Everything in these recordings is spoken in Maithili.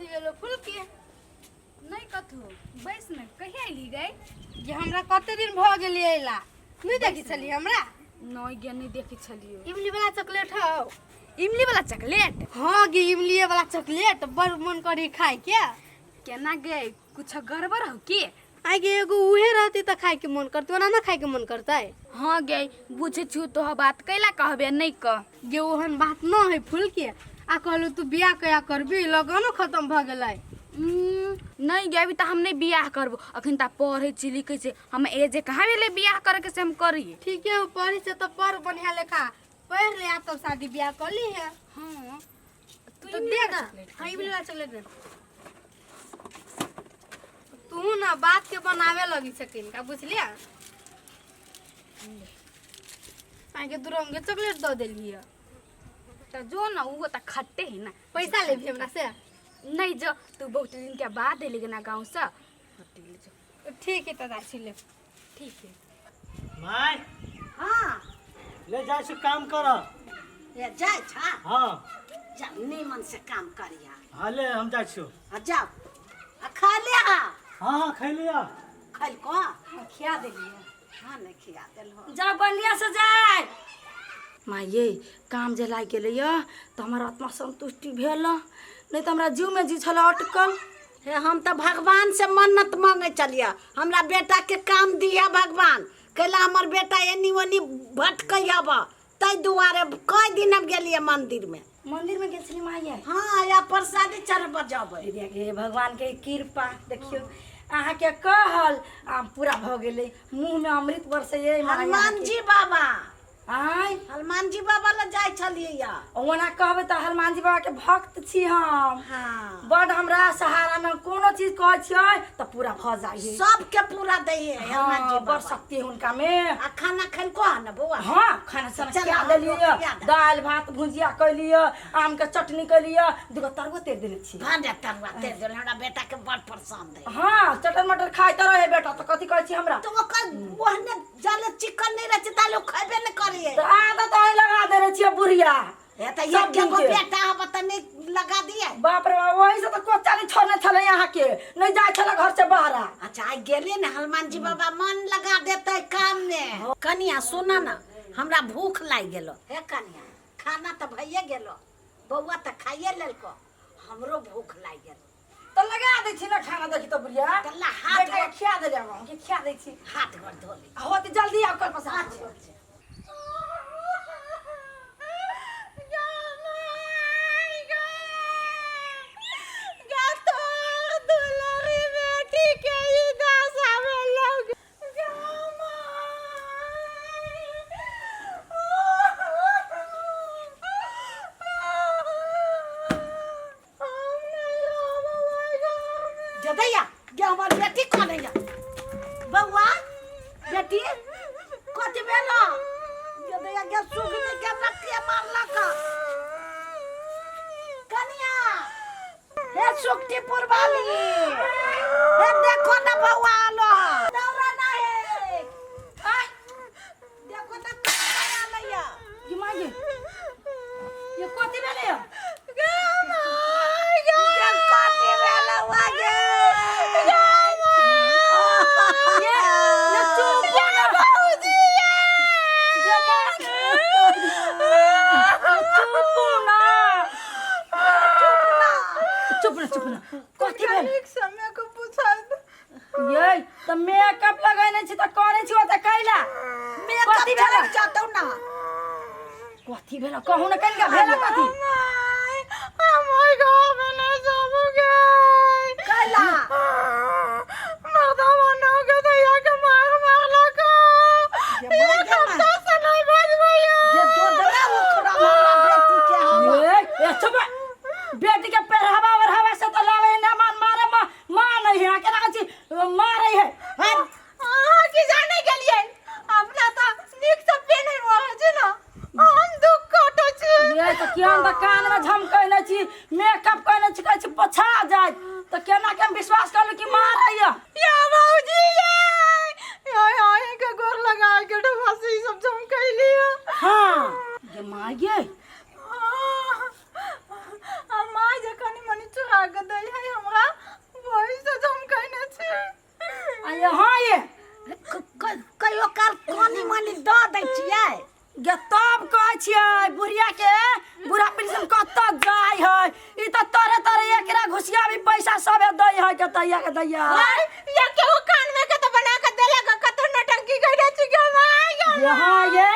कथी भेलो फूल के? नहि कथो, बैस ने। कहिया अयली गई? जे हमरा कते दिन भऽ गेलै अयला, नहि देखै छली हमरा? नहि गे, नहि देखै छलियो। इमली वाला चॉकलेट हौ। इमली वाला चॉकलेट? हाँ गे, इमली वाला चॉकलेट बड़ मन करी खाय के। केना गे, कुछ गड़बड़ हो की? आइ गे, एगो उहे रहती तऽ खाय के मन करतै, ओना ना खाय के मन करतै। हाँ गे, बुझै छियौ तोहर बात, कैला कहबे नहि कह। गे, ओहन बात न है फूल के। आ कहलू तू बियाह कया करबी? लगनो खत्म भऽ गेलै। नहि गे, अभी तऽ हम नहि बियाह करबो। अखन तऽ पढ़ै छी लिखै छी हम। एजे कहाँ भेलै बियाह करैके से हम करी? ठीके हो, पढ़ै छै तऽ पढ़, बढ़िया लेखा पढ़ ले, आ तब शादी बियाह कर ली है। हाँ। तू तो दे ना। हाँ, इमली वाला चॉकलेट दे। तू ना बात के बनावे लगी छकिन का, बुझलिया? आगे दू रंग के चॉकलेट दऽ देलियै। तऽ जो ना, वो तऽ खट्टे है ना। पैसा लेबही हमरा से? नहीं, जो तू बहुत दिन के बाद एली ना गाँव से। ठीक है, तऽ जाइ छी ले। ठीक है। माय। हाँ। ले जाइ छी काम कर। ए, जाइ छा? हाँ। जा, नीमन से काम करिया। हाँ, ले हम जाइ छियो। हाँ, जाओ आ खा ले। हाँ। हाँ हाँ, खैलिया। खैलको? हाँ, खिया देलियै। हाँ, नहीं खिया देलहो। जा, बढ़िया से जाय। माँ ये काम जे लागि गेलैए तऽ हमर आत्मा संतुष्टि भेल, नहि तऽ हमरा जीवमे जी छलै अटकल। हे, हम तऽ भगवान से मन्नत मांगे चलिए, हमरा बेटा के काम दिया भगवान। कैला हमर बेटा एनी ओनी भटकै हब, ताहि दुआरे कई दिन हम गेलिए मंदिर में। मंदिर में गेल छली माँ ये? हाँ, या प्रसादी चढ़ब जबै। दीदी हे, भगवान के कृपा देखियौ, अहाँके कहल आ पूरा भऽ गेलै। मुँह में अमृत बरसैये माँ। हनुमान जी बाबा। आँय? हनुमान जी बाबा लग जाइ छलियै या। ओना कहबै तऽ हनुमान जी बाबा के भक्त छी हम। हाँ। बड हमरा सहारा में कोनो चीज कहै छियै तऽ पूरा भऽ जाइ है। सबके पूरा दै है हनुमान जी हाँ, बड़ बाबा। शक्ति है हुनका में। आ खाना खेलको है ना बौआ? हाँ, खाना साना चल, खिया हम देलियै। खिया दे। दालि भात भुजिया कैलियै, आम के चटनी कैलियै, दूगो तरुआ तेर देने छी। भांडे तरुआ तेर देल, हमरा बेटा के बड़ पसंद है। हाँ, चटर मटर खाइत रहे बेटा, तऽ कथी कहै छी हमरा? तऽ ओकर ओहने जाले चिकन नहीं रहै छै ताले ओ खैबे नहीं करे। तऽ आदत अहीं लगा देने छियै बुढ़िया। हे, तऽ सब एक दिन गो के। बेटा हब तऽ नहीं लगा दिए? बाप रे बाप, वही से तऽ कोचा नहीं छोड़ने छलै अहाँके, नहीं जाइ छलै घर से बाहर। अच्छा, आइ गेलियै ने हनुमान जी बाबा मन लगा देतै काम में। कनिया, सुन ना, हमरा भूख लागि गेलो। हे कनिया, खाना तऽ भइए गेलो, बौआ तऽ खाइए लेलको, हमरो भूख लागि गेल। तऽ लगा दै छी ने खाना, देखी तऽ बुढ़िया। तऽ ला हाथ बेटा के खिया देलियै, हम के खिया दै छी। हाथ गोर धो ली। हो तऽ जल्दी आउ कल पसा। अच्छा अच्छा। जदैया गे, हमर बेटी कनैया। बौआ, बेटी, कथी भेल? जदैया गे, सुगनी के हमरा के मारलक? कनिया हे, सुखटीपुर वाली हे, देखो ना बौआ आलो। दौड़ा ना हे, आय देखो ना आलैया। ये माँ ये, ये कथी भेलै यौ? ये कथी भेल बौआ गे? ये ये चुप ना भौजी, ये माँ, चुप ना, चुप ना, चुप ना। कथी भेल? समय को पूछत। ये तऽ मेकअप लगेने छी तऽ करै छी ओतऽ कैला? मेकअप कथी भेल? चलक जतौ ना। कथी भेल कहू ने कनिका, भेल कथी? हमर घर में नहीं सब गे। कैला? मर्दा बनो के दैया के मार मारलक। ये मार एक के मार। हफ्ता से नहीं बजबैया। ये दोदरा उखड़ा हमरा बेटी के हम। ये ये चुप। बेटी के पहरावा ओढ़ावा से तो लावे ना मान मारे माँ माँ नहीं है केना कहै छी मारे है। हट। अहाँ की जाने गेलियै, अपना तऽ नीक से पेन्है रहै छै ने, हम दुख कटै छी। ये तऽ केहन तऽ कान में झमकैने छी, मेकअप कैने छी, कहै छी पोछा जाय, तऽ केना के हम विश्वास करलू कि मारे ये? या भौजी, ये या अहीं के गोर लगा के डबा से ई सब झमकैली। हाँ ये माँ, ये आ माय जे कनी मनी चुरा के दै है। है के दैया के दैया। हाय, या केहू कान में के तो बना के देलक, कतौ नौटंकी कइले छी गे माय गे। यहाँ ये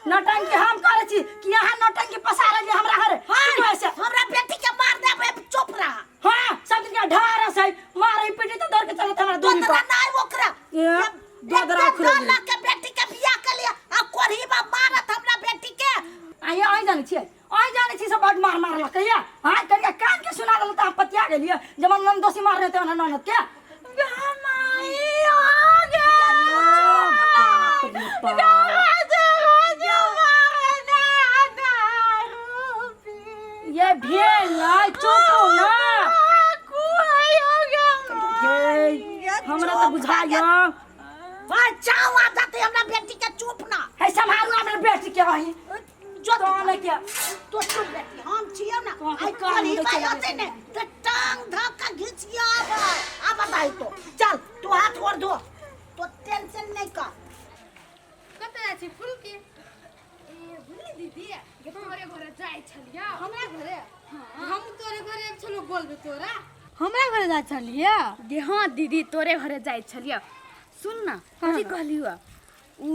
नौटंकी हम करे छी कि यहाँ नौटंकी पसारल जे हमरा घरे? तू ऐसे हमरा बेटी के मार देबे, चुप रह। हाँ, सब दिन के ढारस है, मारे पीटी तो दौड़ के चलत हमरा दूरी दोदरा पर। नहीं ओकरा। ये, दोदरा खुले। 2 लाख के बेटी के बियाह के लिए आ कोढ़ी बा मारत हमरा बेटी के। आइए आई जाने छियै, आई जाने छी सब बड मार मारलक या। हाँ, कनिका कान के सुना देलक त हम पतिया गेलियै, जब हम दोषी मार रहे थे ननद के। गे माई, आ गे। बाप रे बाप। ये भेल नहीं, चुप हो ना। ये, हमरा तो बुझाइयो। भाई चाव आ जाते हमरा बेटी के, चुप ना। है सम्हारू हमरा बेटी के वही। जो तो नहीं के। तो चुप बेटी, हम छियो ना। तो आई कान कोढ़ी में बा चला होते गेलै। ने तो टांग धक्का घिचियो आब। आ बताई तो चल तू हाथ गोड़ धो, तो टेंशन नहीं कर। कतऽ जाइ छी फुलकी? ए बुझली दीदी, गे तोरे घरे जाइ छलियै। हमरा घरे? हम तोरे घरे आबि छलौ बोलबे तोरा? हमरा घरे जाइ छलियै? गे हाँ दीदी, तोरे घरे जाइ छलियै। सुन ना, कथी कहलियो, उ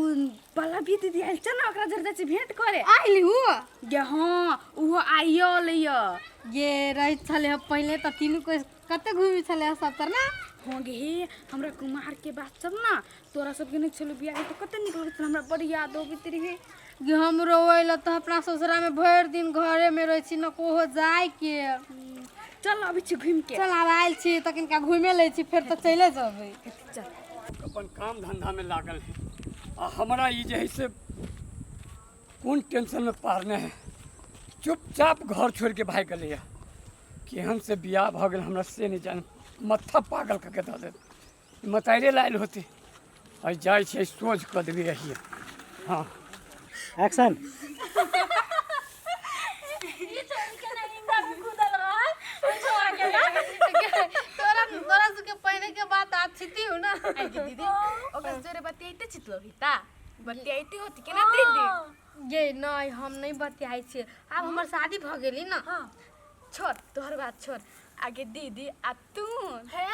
पल्लवी दीदी आयल छ ना, ओकरा जरे जाइ छी भेंट करे। आइली हु? गे हाँ, उहो आइयो लैय। ये रहै छलै हँ पहिले तऽ तीनू कोइ कते घूमी छलै हँ सब तर ना। हाँ गे हे, हमरा कुमार के बात सब ना तोरा सबके नहीं छलो बियाह तऽ कते नीक लगैत छल, हमरा बड़ याद अबैत रहे। गे हम रोवै तऽ अपना ससुरा में भरि दिन घरे में रहै छी न कोहो जाय के। चल अबै छी घूमि के। चल आब आयल छी तऽ कनिका घुमे लै छी, फेर तऽ चले जेबै। चल। अपन काम धंधा में लागल है आ हमरा ई जे है से कोन टेंशन में पारने है, चुपचाप घर छोड़ के भागि गेलैया। केहन से बियाह भऽ गेल हमरा से नहीं जान, मत्था पागल कऽ के दऽ देत। मताइरे लायल होते आ जाइ छै सोझ कऽ देबै अहिए। हाँ एक्शन। तोरा तोरा सबके पहिले के बात आज छिती हो ना। आई गे दीदी, ओकरा जोरे बतियाइते छी तू अभी ता बतियाइते होती केना दीदी? गे नहीं, हम नहीं बतियाइ छियै, आब हमर शादी भऽ गेली ना। छोड़ तोहर बात छोड़, आगे दीदी आ तू हे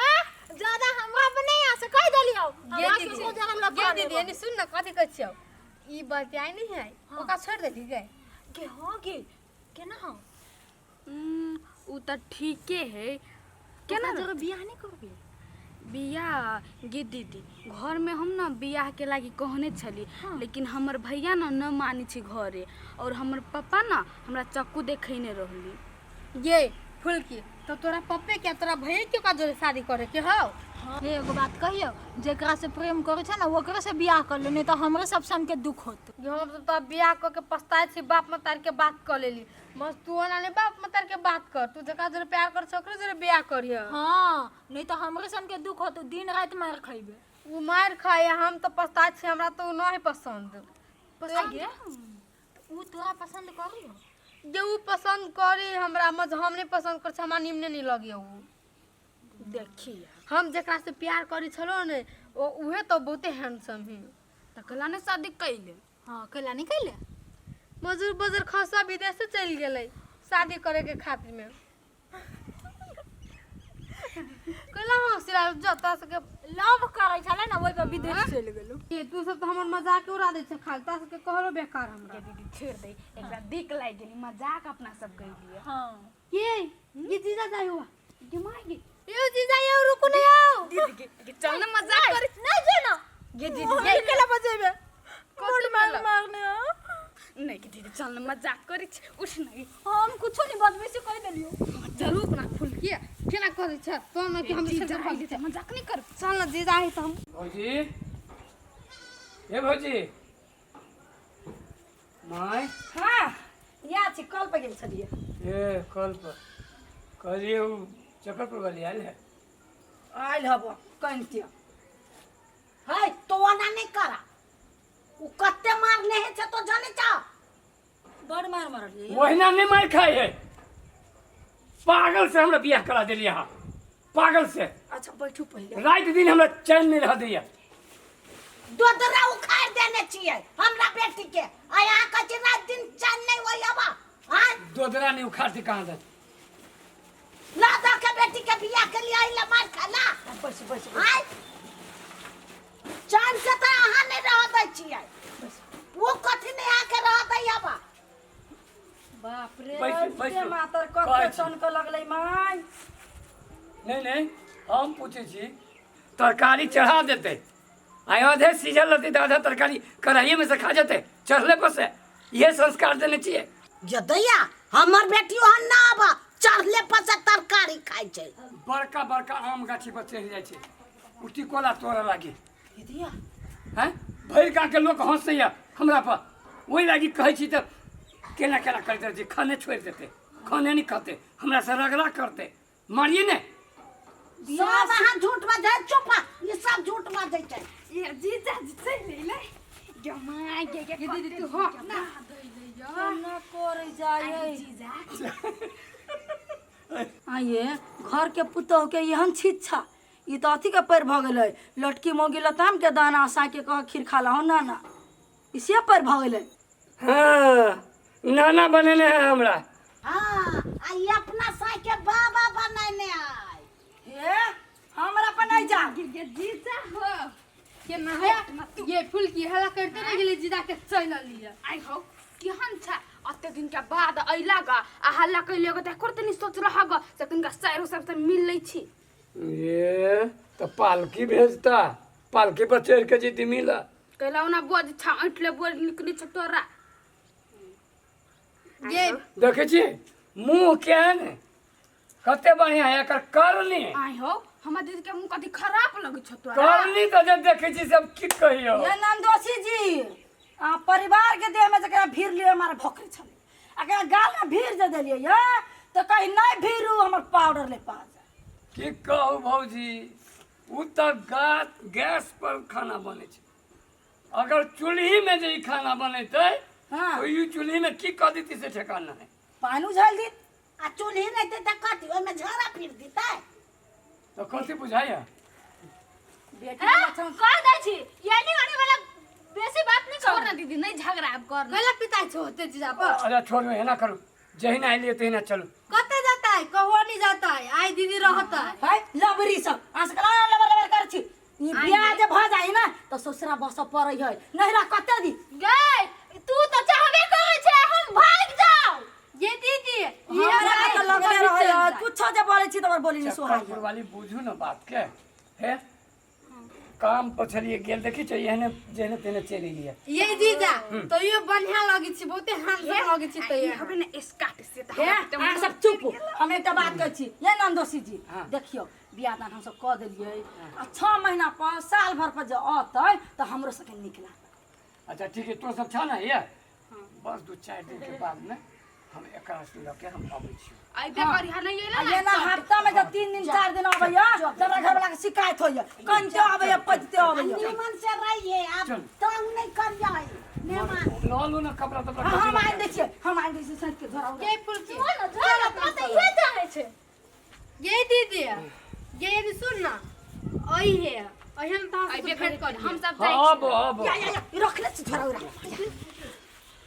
ज्यादा हमरा पर नहीं आ से कह देलियो। गे हमरा दीदी, केकरो ज्यादा गे लफड़ा दीदी, नहीं। एनी सुन ना, कथी कहै छियौ, ई बतियाइ नहीं है, ओकरा छोड़ि देली गे? गे हाँ गे, केना हो? उ तऽ ठीके है, केना जगह बियाह नहीं करबी? बियाह गे दीदी, घर में हम ना बियाह के लागी कहने छली, लेकिन हमर भैया ना न मानै छै घरे, और हमर पप्पा ना हमरा चक्कू देखैने रहली। गे फुलकी, तो तोरा पप्पे के तोरा भैया के ओकरा जोरे शादी करे के हौ? हे एगो बात कहियो, जेकरा से प्रेम करै छै ना ओकरे से बियाह कर ले, नहीं तो हमरे सब सन के दुख होत। गे हम सब तऽ बियाह कऽ के पछताइ छी, बाप मतार के बात कऽ लेली। मस्त तू ओना नहीं बाप मतार के बात कर, तू जकरा जोरे प्यार कर छौ ओकरे जोरे बियाह करिह। हाँ, नहीं तो हमरे सन के दुख होत, दिन रात मार खइबे। उ मार खाए, हम तऽ पछताइ छी, हमरा तऽ उ नहीं पसंद। पसंद गे उ तोरा पसंद करी? जे उ पसंद करी हमरा, मज हम नहीं पसंद कर छी, हमरा निमने नहीं लगे उ। देखिए हम जकरा से प्यार करी छलो ने ओ उहे तो बहुते हैंडसम है। तऽ कहला ने शादी कैले? हाँ, कैला नहीं कैले? मजूर बजर खसा विदेश से चलि गेलै शादी करे के खातिर में। कैला हंसी जो तोरा सबके लव करै छलै ना ओहि पर विदेश चलि गेलो। ये तू सब तऽ हमर मजाक उड़ा दै छै खाली, तोरा सबके कहलो बेकार हमरा। गे दीदी छोड़ दे, एकरा दिक लागि गेली, मजाक अपना सब कैलिए। हाँ ये जीजा जाय हुआ। गे माय गे। यो जीजा यो रुकू नहीं आओ। दीदी गे, गे चल ना मजाक कर। नहीं जो ना गे दीदी गे केला बजेबे कथी मार केला? मारने। हाँ नहीं गे दीदी चल ना मजाक करै छी, उठ ना गे। हम कुछो नहीं बदमाशी कह देलियो। चल रुक ना फुलकी, केना करै छै तो ना कि हम जीजा छोड़ के आइले तऽ मजाक नहीं कर। चल ना जीजा है तऽ हम। भौजी, हे भौजी, माय। हाँ, या छी कल पर गेल छलियै। ए कल पर कहलिए उ चक्कर पर वाली आयल है। आयल हबो कनिके। है तो ओना नहीं करा, उ कते मारने है से तो जाने छौ। बड़ मार मारलियै। ओहिना नहीं मार खाए है, पागल से हमरा बियाह करा देलियै अहाँ, पागल से। अच्छा बैठू पहिले। राति दिन हमरा चैन नहीं रह दैया। दोदरा उखाड़ देने छियै हमरा बेटी के, आ यहाँ कहै छी राति दिन चैन नहीं होई हवा। हाँ दोदरा नहीं उखाड़ से कहाँ दे ला दऽ के बेटी के बियाह के लिए आइला मार खाए। बैस बैस। आय चैन से तऽ अहाँ नहि रह दै छियै, ओ कथी नहि आके रह दै आब। बाप रे, बैसू, बैसू। मातर कहै कते छी। चनक लगलै माय। नहि नहि, हम पूछै छी, तरकारी चढ़ा देतै आइ, आधे सीझल रहतै तऽ आधा तरकारी कढ़ाइएमे से खा जेतै चढ़ले पर से? इहे संस्कार देने छियै? जदैया हमर बेटी ओहन ना आब चढ़ले पर से तरकारी खाइ छै। बड़का बड़का आम गाछी पर चढ़ि जाइ छै ओ टिकोला तोड़ऽ लागी। दीदिया हैं, भरि गाँवके लोक हँसैया हमरा पर। ओहि लागी कहै छी तऽ केना केना करैत रहै छै। खाने छोड़ि देतै, खाने नहि खतै, हमरा से रगड़ा करतै, मारिए ने। सब अहाँ झूठ बजै, चुप, ई सब झूठ बजै छै। ये जीजा जी चलि अयलै गे my, गे गे। ये दीदी, तू हट ना। केना करै जाय? जीजा। आइए घर के पुतोह के एहन छिच्छा, ई तऽ अथी के पैर भऽ गेलै, लटकी मौगी लताम के दाना साके कह खीर खा लहो नाना, ई से पैर भऽ गेलै। हाँ, नाना बनेने है हमरा। हाँ, आ ई अपना साई के बाबा बनेने आय। हे, हमरा पर नहीं जा। गे गे जीजा हो। के ना है ये फूल की हला करते रह गेलै, जीजा के चलि अलियै। आइ हौ, केहन छ? अते दिन के बाद अइला ग आ हल्ला कैले ग, तऽ एको तनी सोच रह ग से कनिका सैरो सब से मिल लै छी। ये तऽ पालकी भेजता, पालकी पर चढ़ि के जेती मिलऽ। कैला ओना बोझ छा ऐंठ ले, बोझ निकली छ तोरा। ये देखै छियै मुँह केहन है, कते बढ़िया है एकर करनी। आइ हौ, हमर दीदी के मुंह कथी खराब लगै छ तोरा? करनी तऽ जे देखै छी सब की कहियौ। ये नंदोसी जी, आ परिवार के देह में जकरा भीड़ लियो हमारा भोकरी छलै, आ कहीं गाल में भीड़ जे देलियै ये तऽ कहीं नहीं भीड़ू, हमर पाउडर ले पास जाय। की कहू भौजी, ओ तऽ गैस पर खाना बनै छै। अगर चूल्ही में जे ई खाना बनेतै हाँ। तो ई चूल्ही में की कऽ देती से ठेकाना है। पानि उझालि दी। आ चूल्ही रहतै तऽ कथी ओहिमे झाड़ा फिर दितै? तऽ कथी बुझाइया? बेटी के लक्षण कह दै छी, यानी होने वाला बेसी बात नहीं। छोड़ ना दीदी, नहीं झगड़ा आब कर। कैला पिताइ छौ होते जीजा पर? अच्छा छोड़ू, एना करू, जहिना एलियै तहिना चलू। कते जाता है, कहुआ नहीं जाता है, आई दीदी रहता है। है लबरी सब अहाँ सबके लबर लबर करै छी। ई बियाह जे भऽ जाइ ने तऽ ससुरा बसऽ पड़ै है, नैहरा कते दिन। गै, तू तऽ चाहबे करै छै हम भागि जाउ। ये दीदी, ये हमरा तऽ लगले रहै है, कुछो जे बोलै छी तऽ हमर बोली नहि सोहाइ है। चक्करपुर वाली, बुझू ने बात के। हे, काम पर छलियै गेल, देखी छै एहने जेहने तेहने चलि एलियै। ये जीजा तो ये बढ़िया लगे छी, बहुते हैंडसम लगे छी। तो ये हबे ने स्कार्ट से तऽ हे, अहाँ सब चुप, हम एकटा बात कहै छी। ये नंदोसी जी, हाँ। देखियौ, बियाह दान हमसब कऽ देलियै आ 6 महीना पर साल भर पर जे अतै तऽ हमरो सबके नीक लागत। अच्छा ठीक है, तो सब छह ना ये बस 2-4 दिन के बाद में हम एकरा से लऽ के हम अबै छी। अइबे करिहा, नहीं अइला आ ना। एना हफ्ता में जब 3 दिन 4 दिन अबैया तऽ हमरा घरवाला के शिकायत होइया, कनिते अबैया, पचिते अबैया। निमन से रहिए आब, चल। तंग नहीं करिए मेहमान। लऽ लू ने कपड़ा तपड़ा। हाँ, हम आनि दै छियै, हम आनि दै छियै सैंत के झोरा उरा। ये फूल की ना झगड़ा तो इहे चाहै छै। ये दीदी, ये यदि सुन ना, ओही है अहिन तो अइबे भेंट करी कर हम सब हाँ, जाइ छी। आबो आबो। या या या, ई रखने छी झोरा उरा।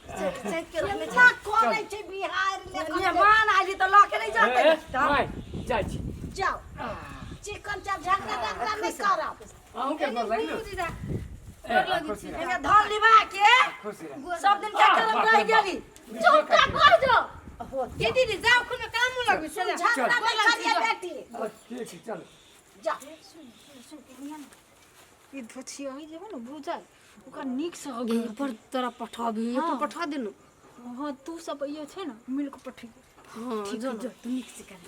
सैंत के रखने छी। केना करै छै बिहार ले कते। मेहमान आइली तऽ लऽ के नहि ए, जेतै? माय, जाइ छी। जाओ चिकन चाप, झगड़ा झगड़ा नहीं करब। अहूँके गोर लागि लू। जीजा। ए, खुशी रह। एने धन लिबा के खुशी रह। सब दिन के करम रहि गेली। चुप का कर जो। हो। ये दीदी, जाओ, खुद काम लगै छै। झगड़ा नहीं करिए बेटी। ठीक छै, चलू। जा। ई धोछिया ही जेबो ने भूजल ओकरा नीक से हो। पर तोरा पठाबी, ये पर पठा देनु। हाँ, तू सब ये छै ने, मिल के पठी। हां, जो जो तू नीक से कर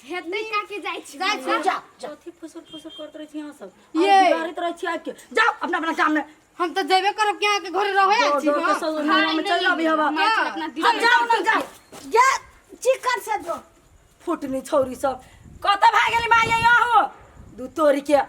हेतै काके, जाइ छी। जाइ छी। जा जा। कथी फुसर फुसर करैत रहै छी अहाँ सब? ये। बिगाड़ैत रहै छी आबि के। जाउ अपना अपना काम में। हम तऽ जेबे करब कि अहाँके घरे रहै आयल छी। दौड़ के हम। सब नैहरा में चलि अबै हवा। अपना दीदी हम जाउ न जाउ। जा चिकन से जो। फुटनी छौरी सब कतऽ भागि गेली माय? अहूँ दू तोरी के।